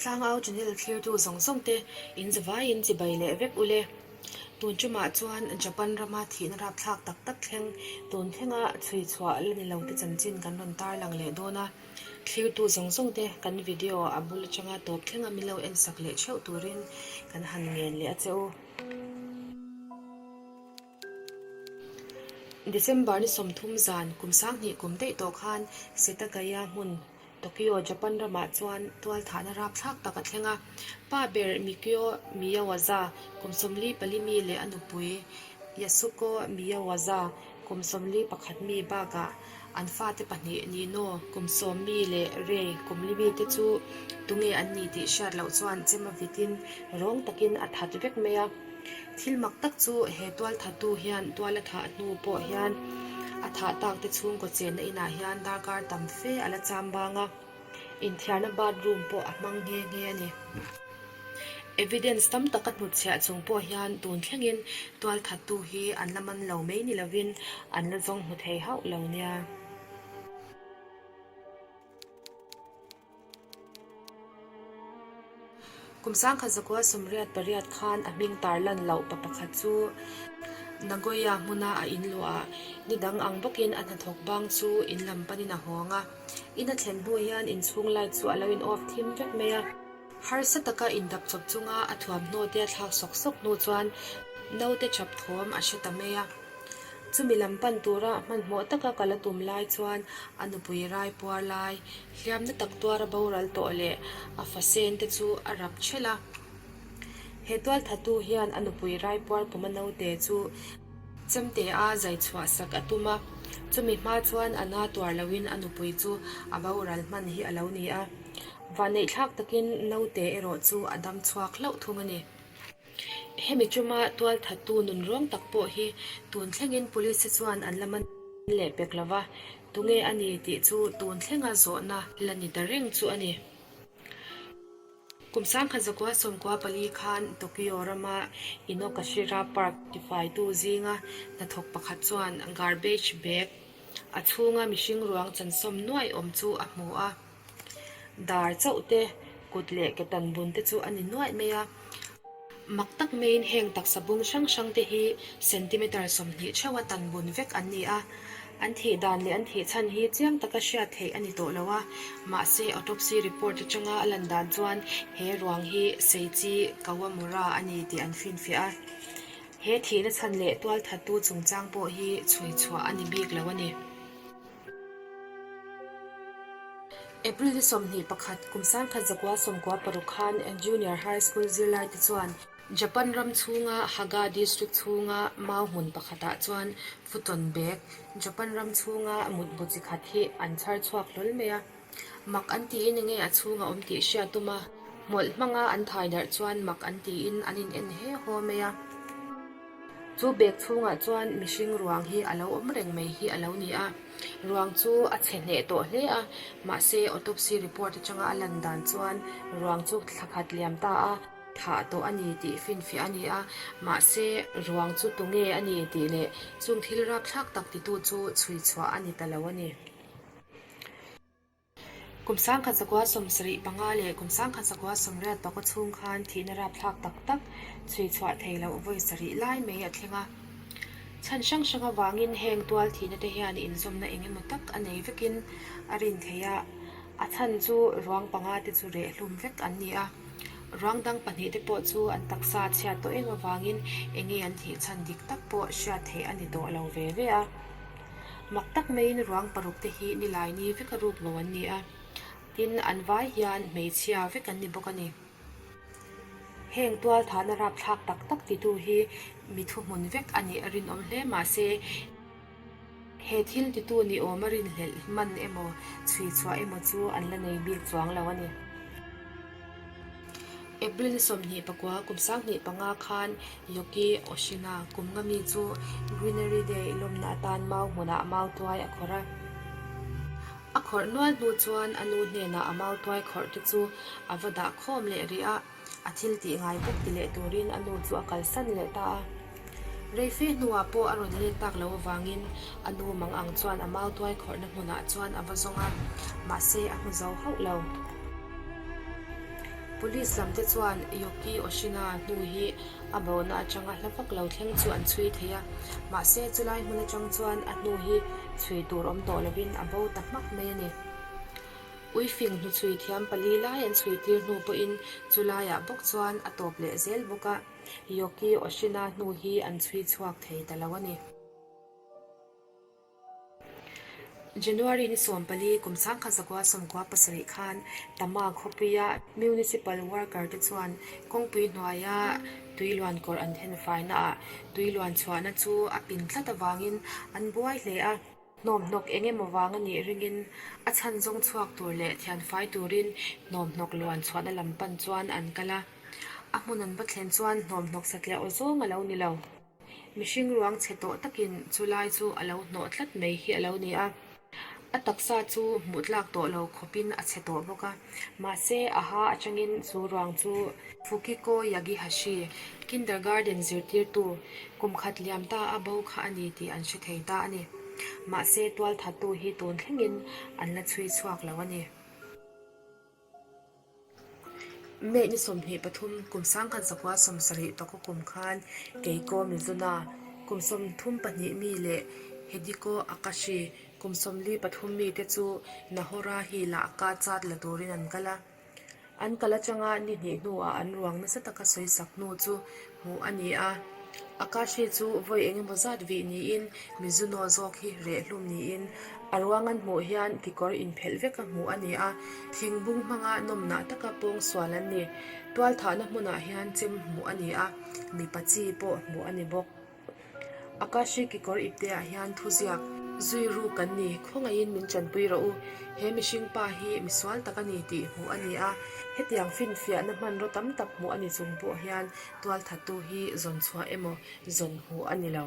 Tlangau channel thlirtu zawng zawng te in zavaiin chibai leh vek ule. Tun tumah chuan Japan rama thihna rapthlak tak tak thleng tun thlenga chhui chhuah la ni lo te chanchin kan rawn tarlang leh dawn a. Thlirtu zawng zawng te kan video a bul atanga tawp thlenga min lo en sak leh theuh turin kan han ngen leh a che u. December ni 30 zan kum 20 kum daih tawh khan Setagaya hmun Tokyo, Japan ramah chuan tualthahna rapthlak tak a thleng a. Pa ber Mikio Miyawaza kum 44 mi leh a nupui Yasuko Miyawaza kum 41 mi bakah an fate pahnih Nino kum sawm mi leh Rei kum li mi te chu tunge an ni tih hriat loh chuan chem a vitin rawng takin a that vek mai a. Thil mak tak chu he tualthattu hian tual a thah hnu pawh hian a thah tak te chhungkaw chenna inah hian darkar tam fe a la cham bang a, inthiarna bathroom pawh a hmang nghe nghe a ni. Evidence tam tak a hnutchhiah chung pawh hian tun thlengin tualthattu hi an la man lo mai ni lovin an la zawng hmu thei hauh lo nia. Kum sangkhat zakua sawmriat pariat khan a hming tar lan loh pa pakhat chu Nagoya hmuna a in luah a, ni dang ang bawkin a hnathawk bang chu in lam panin a hawng a. In a thlen hnu hian inchhung light chu a lo in off thim vek mai a. Harsa taka indap chawp chunga a thuamhnaw te a thlak sawk sawk hnu chuan naute chap thawm a hre ta mai a. Chumi lam pan tura hmanhmawh taka kal a tum lai chuan a nupui rai puar lai, hliamna tak tuara boral tawh leh a fa sen te chu a rap thelh a. He tualthatu hian a nupui rai puar puma naute chu chemte a zai chhuah sak a tum a, chumi hma chuan a na tuar loin a nupui chu a boral hman hi a lo ni a. Vanneihthlak takin naute erawh chu a dam chhuak hlauh thung a ni. Hemi chuma tualthattu nun rawng tak pawh hi tun thlengin police te chuan an la man leh pek lo va, tunge a ni tih chu tun thlenga zawhna la ni ta reng chu a ni. Kum sangkhat zakua sawmkua pali khan Tokyo rama Inokashira Park tifaitu zinga hnathawk pakhat chuan garbage bag a chhunga mihring ruang chansawm nuaih awm chu a hmu a. Dar chauh te, kut leh ke tan bun te chu a ni nuaih mai a. Mak tak maiin heng taksa bung hrang hrang te hi centimeter 20 theuha tan bun vek an ni a. An thih dan leh an thih chhan hi chiang taka hriat theih a ni tawh lo a. Mahse autopsy report atanga a lan dan chuan he ruang hi Seichi Kawamura a ni tih an finfiah a. He thihna chhan leh tualthattu chungchang pawh hi chhui chhuah a ni bik lo a ni. April ni 21, kum sangkhat zakua sawmkua paruk khan Junior High School zirlaite chuan Japan ram chhunga Haga District chhunga mau hmun pakhatah chuan futon bag, Japan ram chhunga mutbu chi khat hi an chhar chhuak hlawl mai a. Mak an tiin enge a chhunga awm tih hriat tum a, hmawlh hmanga an thai darh chuan mak an tiin an in en he haw mai a. Chu bag chhungah chuan mihring ruang hi a lo awm reng mai hi a lo ni a, ruang chu a chhe hneh tawh hle a, mahse autopsy report atanga a lan dan chuan ruang chu thla khat liam ta a, thah tawh a ni tih finfiah a ni a, mahse ruang chu tunge a ni tih leh chung thil rapthlak tak titu chu chhui chhuah a ni ta lo a ni. Kum sangkhat zakua 75 leh kum sangkhat zakua 80 pakaw chhung khan thihna rapthlak tak tak chhui chhuah thei loh vawi sarih lai mai a thleng a. Chhan hrang hrang avangin heng tual thihna te hian inzawmna eng emaw tak a nei vekin a rin thei a, a chhan chu ruang panga te chu reh hlum vek an ni a. Ruang dang pahnih te pawh chu an taksa chhiat tawh em avangin eng nge an thih chhan dik tak pawh hriat theih a ni tawh lo ve ve a. Mak tak maiin ruang paruk te hi nilai ni veka ruk lo an ni a, tin an vai hian hmeichhia vek an ni bawk a ni. Heng tual thahna rapthlak tak tak titu hi mi thuhmun vek a nih a rinawm hle mahse, he thil titu ni awm a rinhlelh man emaw chhui chhuah emaw chu an la nei bik chuang lo a ni. April ni 24 kum 25 khan Yuki Oshina kum nga mi chu Greenery Day lawmna atan mau hmunah mau tuai a khawrh a. A khawrh nual hnu chuan a nu hnenah a mau tuai khawrh te chu a va dah khawm leh rih a, a thil tih ngai bawk ti leh turin a nu chu a kalsan leh ta a. Rei fe hnuah pawh a rawn let tak lo avangin a nu mang ang chuan a mau tuai khawrhna hmunah chuan a va zawng a, mahse a hmu zo hauh lo. Police lam te chuan Yoki Oshina hnu hi a bona atanga hla vak lo thleng chu an chhui thei a, mahse chulai hmun atang chuan a hnu hi chhui tur awm tawh lovin a bo ta hmak mai a ni. Uifing hnuchhui thiam pali lai an chhui tir hnu pawhin chulaiah bawk chuan a tawp leh zel bawk a, Yoki Oshina hnu hi an chhui chhuak thei ta lo a ni. January ni 14 kum 1927 khan Tama khawpuia Municipal worker te chuan kawngpui hnuaia tui luan kawr an then fainaah tui luan chhuahna chu a pin tlat avangin an buai hle a. Hnawmhnawk eng emaw vang a nih ringin a chhan zawng chhuak tur leh thianfai turin hnawmhnawk luan chhuahna lam pan chuan an kal a. A hmun an va thlen chuan hnawmhnawk satliah aw zawng a lo ni lo. Mihring ruang chhe tawh takin chu lai chu a lo hnawh tlat mai hi a lo ni a. A taksa chu hmuh tlak tawh lo khawpin a chhe tawh bawk a. Mahse, a ha atangin chu ruang chu Fukiko Yagihashi, kindergarten zirtirtu, kum khat liam ta a bo kha a ni tih an hre thei ta a ni. Mahse, tualthattu hi tun thlengin an la chhui chhuak lo a ni. May ni 23 kum 1970 tawka kum khan Keiko Mizuna, kum 34 mi leh Hideko Akashi, kum 43 mi te chu Nahora Hill ah ka chat la turin an kal a. An kal atanga ni hnih hnuah an ruang nasa taka sawisak hnu chu hmuh a ni a. Akashi chu vawi eng emaw zat vih niin Mizuno zawk hi reh hlum niin a ruang an hmuh hian kekawr inphelh veka hmuh a ni a, thingbung hmanga nawmnah taka pawng sual an ni. Tualthahna hmunah hian chem hmuh a ni a, mipa chi pawh hmuh a ni bawk. Akashi kekawr ipteah hian thuziak zui ru kan ni, khawngaihin min chanpui rawh u, he mihring pa hi misual tak a ni tih hmuh a ni a, hetiang finfiahna hmanraw tam tak hmuh a ni chung pawh hian tualthattu hi zawn chhuah emaw zawn hmuh a ni lo.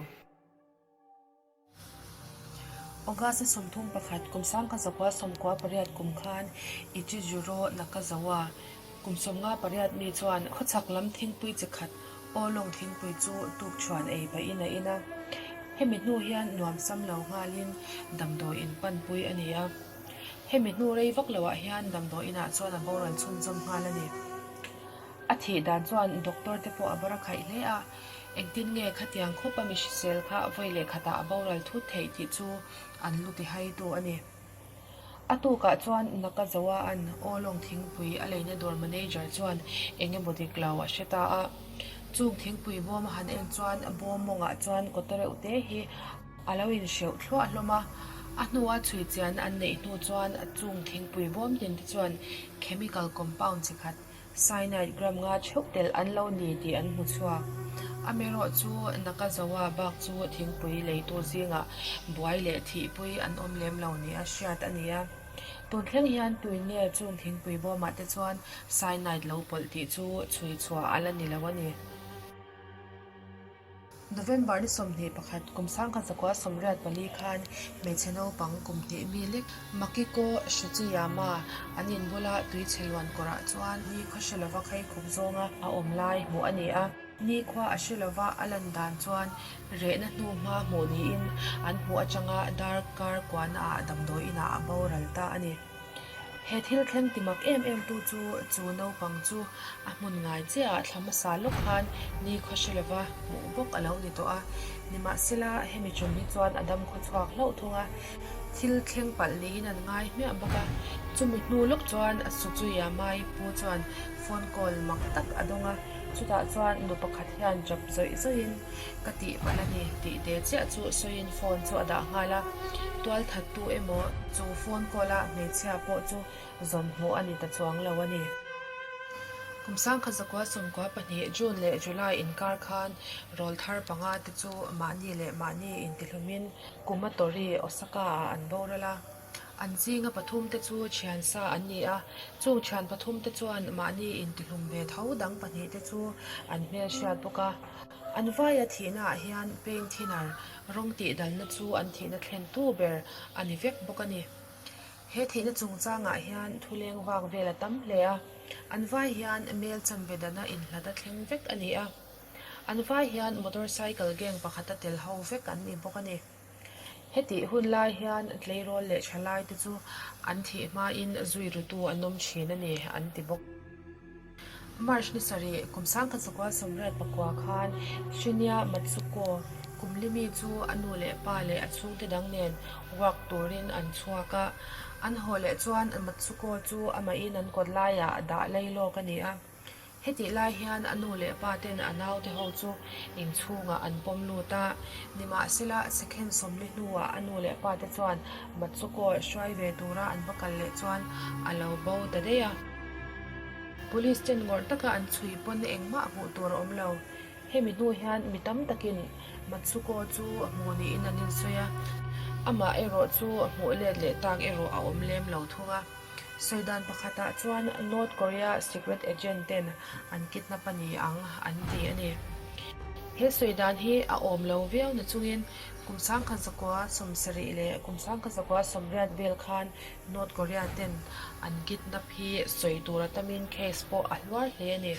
August ni 31 kum 1998 kum khan Ichijuro Nakazawa kum 58 mi chuan khawchhak lam thingpui chi khat Oolong thingpui chu tukchhuan ei pahin a in a. Hemi hnu hian nuam sam lo nghalin damdawi in panpui a ni a. Hemi hnu rei vak loah hian damdawi inah chuan a boral chhunzawm nghal a ni. A thih dan chuan doctor te pawh a bar a khaih hle a, engtin nge khatiang khawpa mi hrisel kha vawi leh khatah a boral thut theih tih chu an lu ti haitu a ni. A tukah chuan Nakazawa-a'n Oolong thingpui a leina dawr manager chuan eng emaw dik lo a hre ta a. Chung thingpui bawm a han en chuan bawm mawngah chuan kawta reuh te hi a lo inhreuh thluah hlawm a. A hnua chhui chian an neih hnu chuan chung thingpui bawm tin te chuan chemical compound chi khat Cyanide gram nga theuh telh an lo ni tih an hmu chhuak. Amaherawh chu Nakazawa bak chu thingpui leitu zingah buai leh thihpui an awm lem lo nia hriat a ni a. Tun thleng hian tui nge chung thingpui bawmah te chuan cyanide lo pawlh tih chu chhui chhuah a la ni lo a ni. November ni 21 kum 1984 khan hmeichhe naupang kum hnih mi lek Makiko Shuchiyama an in bula tuichhe luan kawrah chuan nikhua hre lova khaikhup zawnga a awm lai hmuh a ni a. Nikhua a hre lova a lan dan chuan rehna hnu hma hmuh niin an hmuh atanga darkar kuahnaah damdawi inah a boral ta a ni. He thil thleng ti mak em em tu chu chu naupang chu a hmun ngai chiah ah thla hmasa lawk khan nikhua hre lova hmuh bawk a lo ni tawh a. Nimahsela hemi tum hi chuan a dam khaw chhuak hlauh thung a, thil thleng palh niin an ngai hmiah bawk a. Chumi hnu lawk chuan Suchuyamai pu chuan phone call mak tak a dawng a, chutah chuan nu pakhat hian chap zawih zawihin Ka tih palh a ni tih te chiah chu sawiin phone chu a dah nghal a, tualthattu emaw chu phone call a hmeichhia pawh chu zawn hmuh a ni ta chuang lo a ni. Kum 1992 June leh July inkar khan rawlthar panga te chu mahni leh mahni intihlumin Kumatori, Osaka ah an boral a. An zinga pathum te chu thian sa an ni a, chung thian pathum te chuan mahni intihlum ve tho dang pahnih te chu an hmel hriat bawk a. An vaia thihna ah hian paint thinner rawng tih dalna chu an thihna thlen tu ber a ni vek bawk a ni. He thihna chungchangah hian thuleng vak vel a tam hle a, an vai hian mel chanve dana inhlat a thleng vek a ni a. An vai hian motorcycle gang pakhata tel ho vek an ni bawk a ni. Hetih hun lai hian tleirawl leh thalai te chu an thih hmain zui rutu an awm thin a ni, an ti bawk. March ni sarih, kum 1989 khan Shinya Matsuko kum limi chu a nu leh pa leh a chhungte dang nen walk turin an chhuak a. An haw leh chuan Matsuko chu amahin an kawt laiah a dah lei lawk a ni a. Hetih lai hian a nu leh pa ten a naute ho chu inchhungah an pawm lut a, nimahsela second sawmli hnuah a nu leh pa te chuan Matsuko hruai ve tura an va kal leh chuan a lo bo ta daih a. Police ten ngawrh taka an chhui pawn engmah hmuh tur a awm lo. Hemi hnu hian mi tam takin Matsuko chu hmuh niin an insawi a, amah erawh chu hmuh let leh tak erawh a awm lem lo thung a. Sawi dan pakhatah chuan North Korea secret agent ten an kidnap a ni ang an ti a ni. He sawi dan hi a awm lo viau na chungin kum 1970 leh kum 1980 vel khan North Korea ten an kidnap hi sawi tur a tamin case pawh a hluar hle a ni.